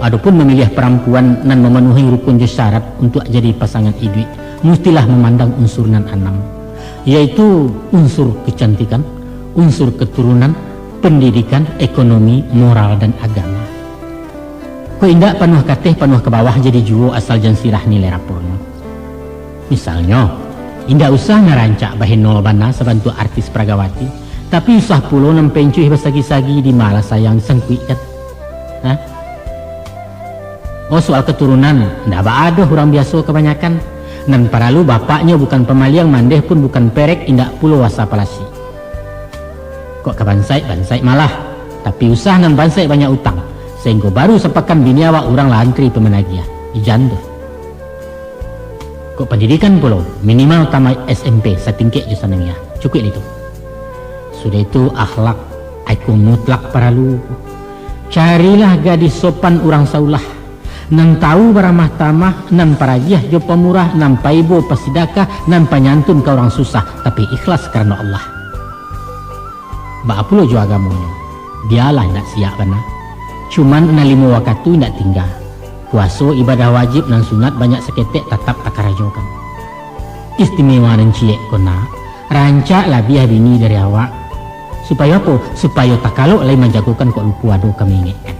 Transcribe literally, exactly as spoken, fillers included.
Adopun mamiliah parampuan nan mamanuahi rukun jo syarat untuak jadi pasangan iduik, mustilah mamandang unsur nan anam, yaitu unsur kecantikan, unsur keturunan, pendidikan, ekonomi, moral, dan agama. Kok indak panuah kateh, panuah ka bawah jadi juo asal jan sirah nilai rapornyo. Misalnyo, indak usah nan rancak bahenol bana sabantuak artis Pragawati, tapi usah pulo nan pencuih basagi-sagi di malah sayang disangkuikkan. Hah? Oh, soal keturunan, ndak baa doh urang biaso kabanyakan. Nan paralu bapaknyo bukan pamaliang, mandeh pun bukan perek, indak pulo asa palasi. Kok ka bansaik, bansaik malah. Tapi usah nan bansaik banyak utang, sahinggo baru sapakan bini awak urang lah antri pamanagiah. Ijan tu. Kok pendidikan pulo, minimal tamaik S M P satingkek jo sanangiah. Cukuik itu. Sudah itu, akhlak, iko mutlak paralu. Carilah gadih sopan urang saulah, nan tahu baramah tamah, nan paragiah jo pamurah, nan paibo pasidakah, nan panyantun ka urang susah, tapi ikhlas karano Allah. Baa pulo jo agamonyo? Bialah indak siak bana. Cuman nan limo wakatu indak tingga. Puaso, ibadah wajib nan sunat banyak saketek tatap takarajokan. Istimewa nan ciek ko nak, rancak labiah bini dari awak. Supayo apo? Supayo takalok lai manjagokan kok lupo ado ka maingekkan.